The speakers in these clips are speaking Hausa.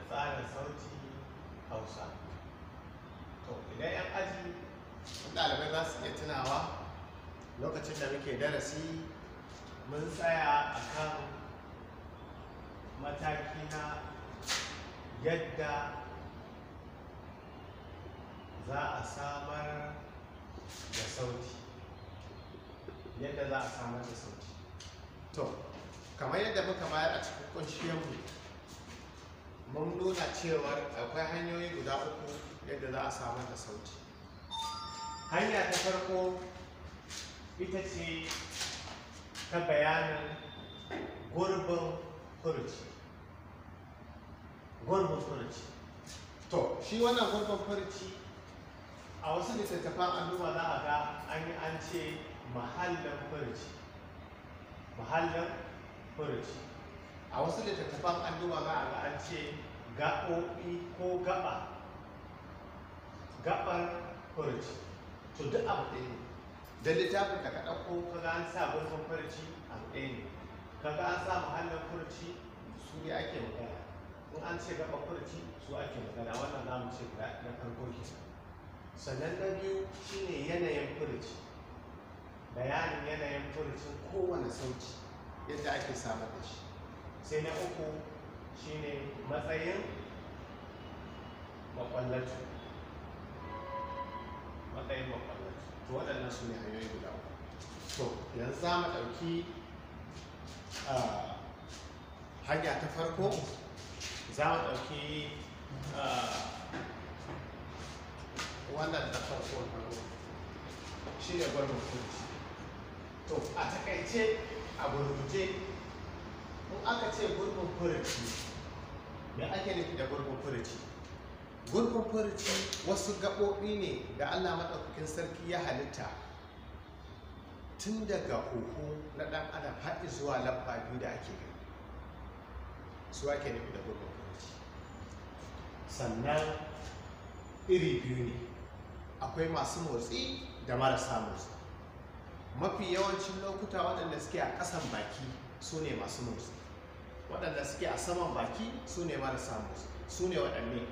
Tsarin Sauti Hausa. To, idan 'yan aji ɗalibai za su iya tunawa, lokacin da muke darasi mun tsaya a kan mataki na yadda za a samar da sauti, yadda za a samar da sauti. To, kamar yadda muka bayar a cikin ƙunshiyarmu, mun nuna cewar akwai hanyoyi guda uku yadda za a samar da sauti. Hanya ta farko ita ce ta bayanin gurbin furuci. Gurbin furuci. To, shi wannan gurbin furuci, a wasu littattafan an duba za a ga an yi an ce mahallin furuci. Mahallin furuci. A wasu littattafan an duba za a ga an ce gaɓoɓi ko gaɓa. Gaɓar furuci. To, duk abu ɗaya ne. Don littafin da ka ɗauko ka ga an sa gurbin furuci, abu ɗaya ne. Ka ga an sa mahallin furuci, su ne ake magana. In an ce gaɓar furuci, su ake magana. Wannan za mu ce na farko kenan. Sannan na biyu shine yanayin furuci. Bayanin yanayin furucin kowane sauti, yadda ake samar da shi. Sai na uku shine matsayin maƙwallatu. Matsayin maƙwallatu. To, waɗannan su ne hanyoyi guda uku. To, yanzu za mu ɗauki hanya ta farko. Za mu ɗauki wannan na farko shi ne gurbin furuci. To, a taƙaice, a gurguje, in aka ce gurbin furuci, me ake nufi da gurbin furuci? Gurbin furuci wasu gaɓoɓi ne da Allah Maɗaukakin Sarki ya halitta tun daga huhu na ɗan adam har zuwa labba biyu da ake gani. Su ake nufi da gurbin furuci. Sannan iri biyu ne: akwai masu motsi da marasa motsi. Mafi yawancin lokuta waɗanda suke a ƙasan baki su ne masu motsi, waɗanda suke a saman baki su ne marasa motsi. Su ne waɗanne?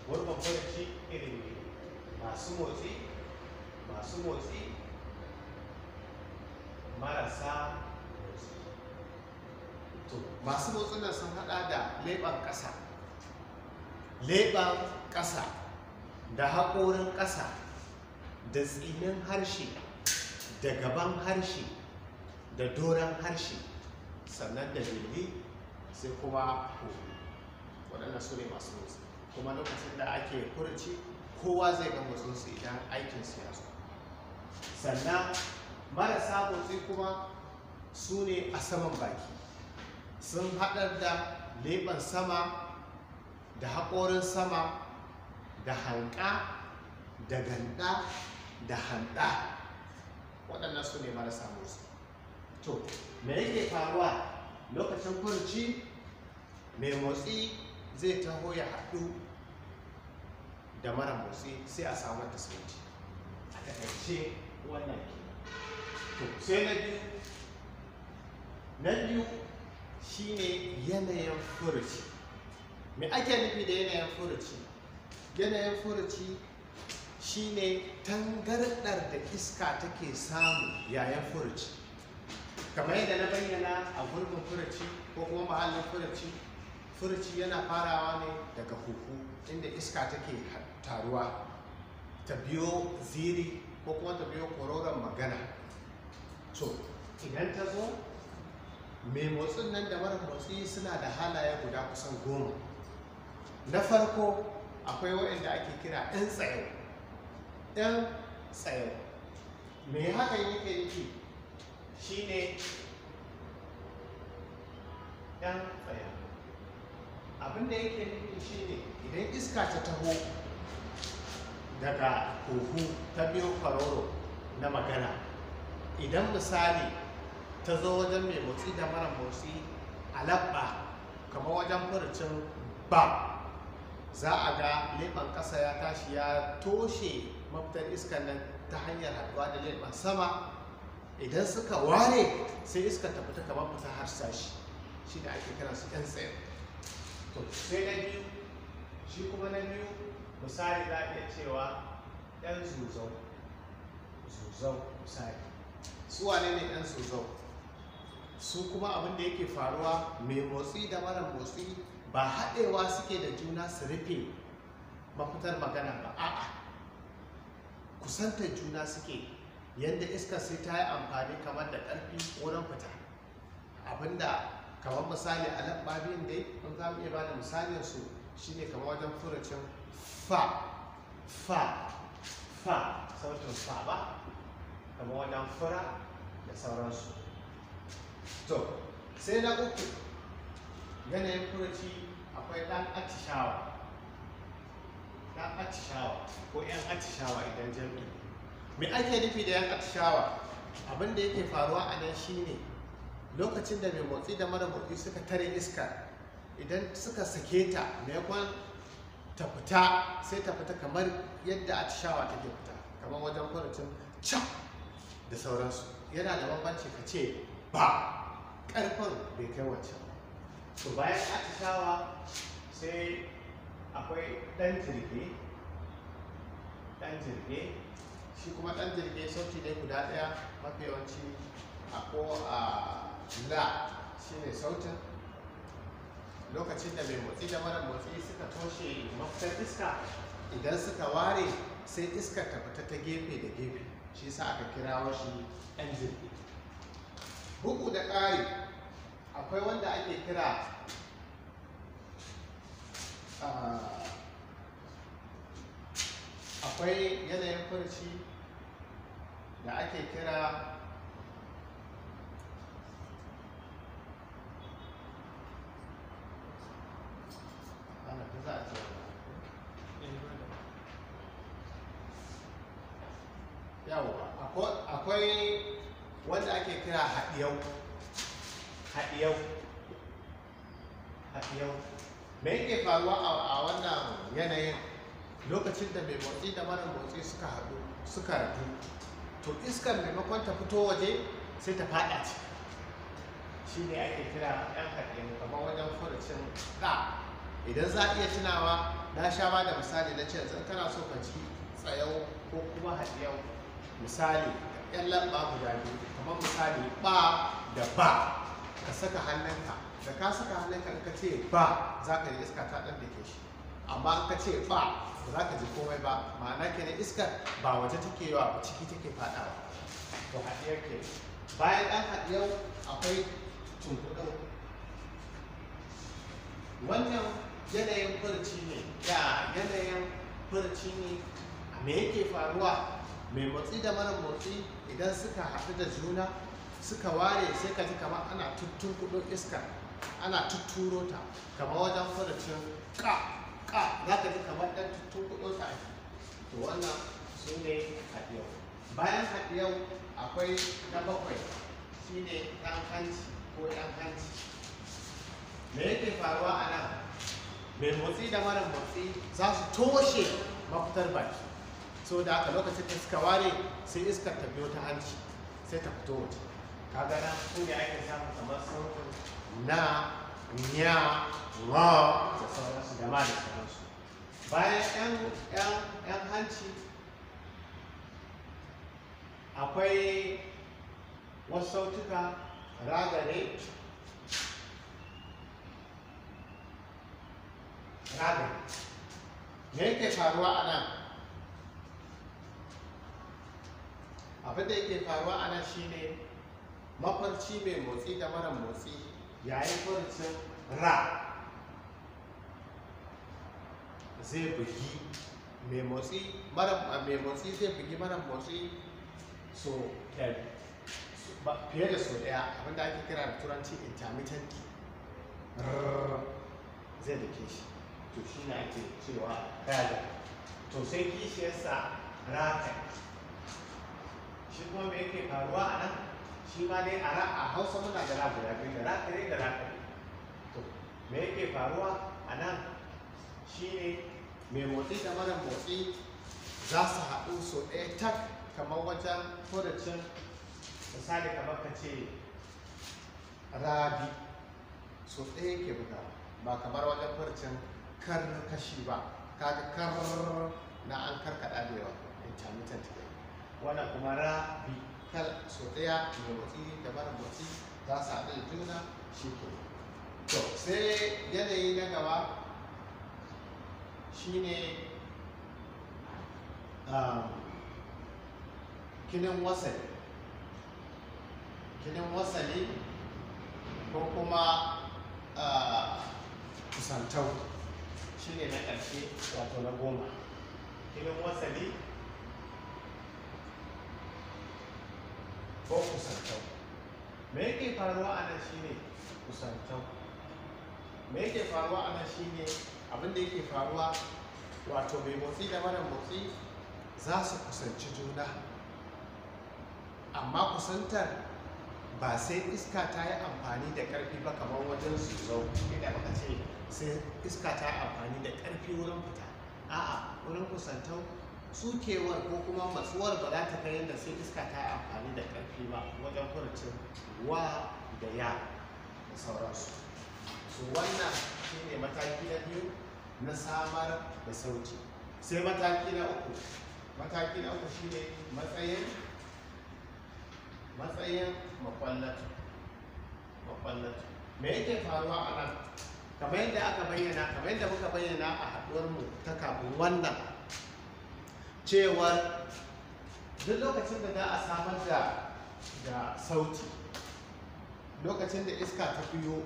Gurbin furuci iri biyu: masu motsi, masu motsi, marasa motsi. To, masu motsin nan sun haɗa da leɓen ƙasa, leɓen ƙasa da haƙorin ƙasa da tsinin harshe da gaban harshe da doron harshe, sannan da beli, sai kuma huhu. Waɗannan su ne masu motsi, kuma lokacin da ake furuci kowa zai ga motsinsu idan aikinsu ya zo. Sannan marasa motsi kuma su ne a saman baki, sun haɗar da leɓen sama da haƙorin sama da hanƙa da ganda da handa. Waɗannan su ne marasa motsi. To, me yake faruwa lokacin furuci? Mai motsi zai taho ya haɗu da mara motsi, sai a samar da sauti. A taƙaice wannan ke. To, sai na biyu. Na biyu shine yanayin furuci. Me ake nufi da yanayin furuci? Yanayin furuci shine tangarɗar da iska take samu yayin furuci. Kamar yadda na bayyana a gurbin furuci ko kuma mahallin furuci, furuci yana farawa ne daga huhu, inda iska take taruwa ta biyo ziri ko kuma ta biyo kororon magana. To, idan ta zo, mai motsin nan da mara motsi suna da halaye guda kusan 10. Na farko, akwai waɗanda ake kira 'yan tsayo. 'Yan tsayo, me hakan yake nufi? Shine 'yan tsayo, abinda yake nufi shine idan iska ta taho daga huhu ta biyo kwaroro na magana, idan misali ta zo wajen mai motsi da mara motsi a labba, kamar wajen furucin ba, za a ga leɓen ƙasa ya tashi ya toshe mafitar iskar nan ta hanyar haɗuwa da leɓen sama. Idan suka ware, sai iskar ta fita kamar fita harsashi. Shi da ake kiransu 'yan tsaye. To sai na biyu, shi kuma na biyu misali za a iya cewa ɗan zuzau. Zuzau misali. Su wane ne ɗan zuzau? Su kuma abin da yake faruwa, mai motsi da mara motsi ba haɗewa suke da juna su rufe mafitar magana ba, a'a, kusantar juna suke yadda iska sai ta yi amfani kamar da ƙarfi wurin fita. Abinda kamar misali a lamba biyun dai in za mu iya bada misalin su shine kamar wajen furucin fa, fa, fa, sautin fa ba, kamar wajen fura da sauransu. To sai na uku, yanayin furuci akwai ɗan atishawa. Ɗan atishawa ko 'yan atishawa idan jam'i. Me ake nufi da 'yan atishawa? Abin da yake faruwa a nan shine lokacin da mai motsi da mara motsi suka tare iska, idan suka sake ta, maimakon ta fita sai ta fita kamar yadda atishawa take fita, kamar wajen furucin ca da sauransu. Yana da bambanci ka ce ba, ƙarfin bai kai wancan ba. To bayan atishawa sai akwai ɗan jirge. Ɗan jirge shi kuma ɗan jirge sauti ne guda ɗaya, mafi yawanci a ko a la shine sautin. Lokacin da mai motsi da mara motsi suka toshe mafitar iska, idan suka ware sai iskar ta fita ta gefe da gefe, shi sa aka kirawo shi ɗan jirge. Bugu da ƙari akwai wanda ake kira akwai yanayin furuci da ake kira yawa, akwai wanda ake kira haɗiyau. Haɗiyau. Haɗiyau. Me yake faruwa a wannan yanayin? Lokacin da mai motsi da mara motsi suka haɗu, suka rabu, to iskar maimakon ta fito waje sai ta faɗa ciki. Shi ne ake kira ɗan haɗiyau, kamar wajen furucin ɗa. Idan za a iya tunawa, na sha ba da misali na ce yanzu kana so ka ci tsayau ko kuma haɗiyau, misali yan lamba guda biyu, kamar misali ba da ba, ka saka hannunka, da ka saka hannunka in ka ce ba za ka ji iska ta ɗan dake shi, amma in ka ce ba ba za ka ji komai ba, ma'ana kenan iskar ba waje take yawa ba, ciki take faɗawa. To haɗiyar ke. Bayan ɗan haɗiyau akwai tunkuɗin. Wannan yanayin furuci ne, ya yanayin furuci ne. Me yake faruwa? Mai motsi da mara motsi idan suka haɗu da juna suka ware, sai ka ji kamar ana tuttunkuɗo iska, ana tutturo ta, kamar wajen furucin ka ka, za ka ji kamar ɗan tuttunkuɗo ta ake. To wannan su ne haɗiyau. Bayan haɗiyau akwai na bakwai, shine ɗan hanci ko ɗan hanci. Me yake faruwa a nan? Mai motsi da mara motsi za su toshe mafitar baki, so da haka lokacin da suka ware sai iskar ta biyo ta hanci sai ta fito waje. Kaga nan su ne ake samun kamar sautin na, nya, wa da sauransu, da ma da sauransu. Bayan yan hanci akwai wasu sautuka ragare. Ragare. Me yake faruwa a nan? Abin da yake faruwa a nan shine mafarci mai motsi da mara motsi yayin furucin ra zai bugi mai motsi, mara mai motsi zai bugi mara motsi so fiye da so ɗaya, abinda ake kira da turanci intermittently, zai dake shi. To shi ne ake cewa raga. To sai kishiyarsa raka. Shi kuma me yake faruwa a nan? Shi ma dai a Hausa muna da ra guda biyu, da rakare da rakare. To me yake faruwa a nan shi ne mai motsi da mara motsi za su haɗu so ɗaya tak, kamar wajen furucin misali kamar ka ce rabi, so ɗaya yake bugawa. Ba kamar wajen furcin karkashi ba. Kaga kar na an karkada da yawa, intermittent ne. Wannan kuma ra bi kal so ɗaya, mai motsi da mara motsi za su haɗu da juna, shi ke. To sai yanayi na gaba shine kinin wasali. Kinin wasali ko kuma kusantau shine na ƙarshe, wato na 10. Kinin wasali ko kusantau. Me yake faruwa a nan shine kusantau. Me yake faruwa a nan shine abin da yake faruwa, wato mai motsi da mara motsi za su kusanci juna, amma kusantar ba sai iska ta yi amfani da ƙarfi ba kamar wajen zuzau inda muka ce sai iska ta yi amfani da ƙarfi wurin fita. A'a, wurin kusantau tsukewar ko kuma matsuwar ba za ta kai yadda sai iska ta yi amfani da ƙarfi ba wajen furucin wa da ya da sauransu. So wannan shine mataki na biyu na samar da sauti. Sai mataki na uku. Mataki na uku shine matsayin maƙwallatu. Maƙwallatu. Me yake faruwa a nan? Kamar yadda aka bayyana, kamar yadda muka bayyana a haɗuwar mu ta kafin wannan, cewar duk lokacin da za a samar da sauti, lokacin da iska ta biyo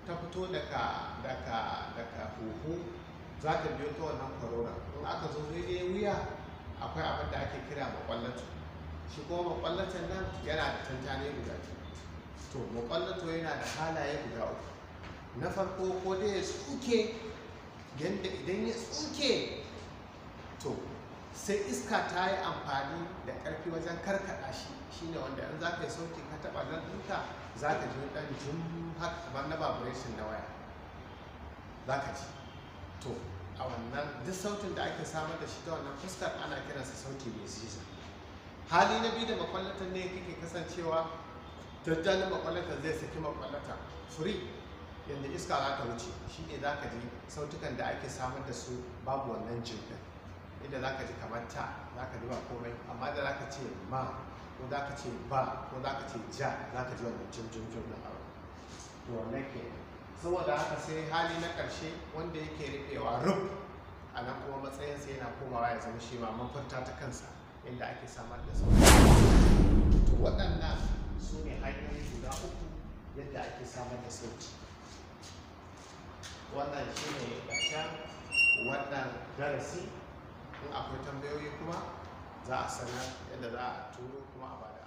ta fito daga huhu, za ta biyo ta wannan corona. In aka zo daidai wuya, akwai abin da ake kira maƙwallatu. Shi kuma maƙwallatan nan yana da tantane guda biyu. To maƙwallato yana da halaye guda uku. Na farko, ko dai ya tsuke, yadda idan ya tsuke to sai iska ta yi amfani da ƙarfi wajen karkaɗa shi. Shine wanda in za ka yi sauti ka taɓa nan ɗinka, za ka ji ɗan jim haka kamar na vibration na waya za ka ji. To a wannan duk sautin da ake samar da shi ta wannan fuskar ana kiransa sauti mai ziza. Hali na biyu da makwallatan ne kake kasancewa, tattalin makwallatan zai saki makwallatan free yadda iska za ta wuce. Shine za ka ji sautukan da ake samar da su babu wannan jim ɗin, inda za ka ji kamar ta za ka ji ba komai, amma da za ka ce ma ko za ka ce ba ko za ka ce ja, za ka ji wannan jim jim jim na abu. To wannan ke. Saboda haka sai hali na ƙarshe wanda yake rufewa rub, a nan kuma matsayinsa yana komawa ya zama shi ma mafurta ta kansa inda ake samar da sauti. To waɗannan su ne hanyoyi guda uku yadda ake samar da sauti. Wannan shi ne ƙarshen wannan darasi. In akwai tambayoyi kuma za a sanar yadda za a turo kuma a bada.